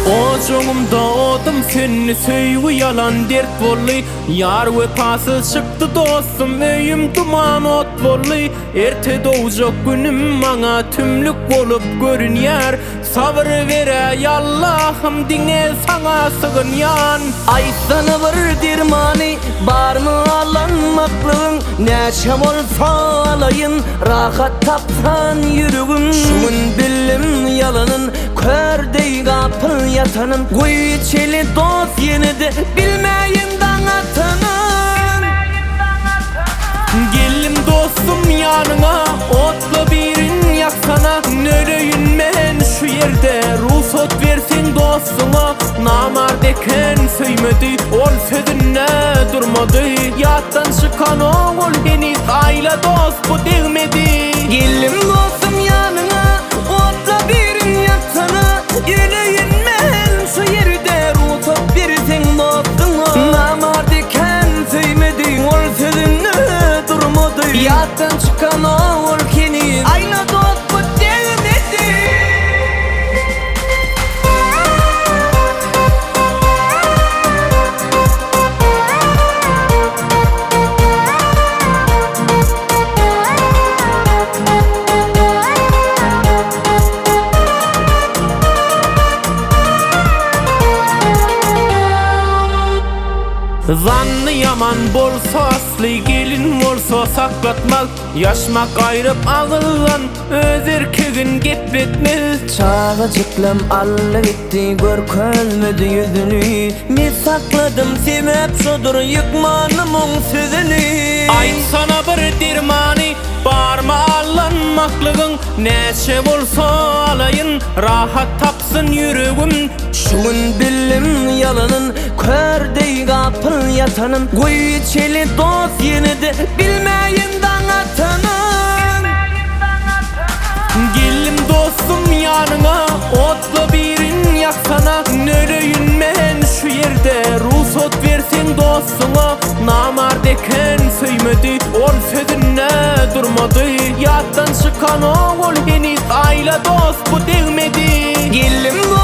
Ojagymda odum söndi söýgi ýalan dert boldy Ýar wepasyz çykdy dostum öýüm duman ot boldy Erte dogjak günüm maňa tümlük bolup görünýär Sabyr beräý Allahym diňe saňa sygynýan. Aýtsana bir dermany barmy allanmaklygyň Näçe bolsa alaýyn rahat tapsan ýüregim Şu gün bildim ýalanyn kör deý gapyl ýatanym Guý içeli dost ýene-de bilmäýin daň atanyn. Geldim dostum ýanyňa otla birin ýaksana Öleýin men şu ýerde rugsat berseň dostuňa Namart eken söýmedi ol sözünde durmady Ýatdan çykan ogul heniz aýla dost bu degmedi. Geldim dostum ýanyňa otla birin ýaksana Öleýin men şu ýerde rugsat berseň dostuňa Namart eken söýmedi ol sözünde durmady Ýatdan çykan ol heniz aýla dost bu degmedi. Zanny ýaman bolsa asly gelin bolsa saklatmaz Ýaşmak aýryp agyzdan öz erkegin gepletmez. Çagajyklam aldy gitdi görkezmedi ýüzüni Men sakladym sebäp şodur ýykmanym oň sözüni. Aýtsana bir dermany barmy allanmaklygyň Näçe bolsa alaýyn rahat tapsyn ýüregim. Şu gün bildim ýalanyn kör deý gapyl ýatanym Guý içeli dost ýene-de bilmäýin daň atanyn. Geldim dostum ýanyňa otla birin ýaksana Öleýin men şu ýerde rugsat berseň dostuňa Namart eken söýmedi ol sözünde durmady Ýatdan çykanok ol heniz aýla dost bu degmedi. Geldim.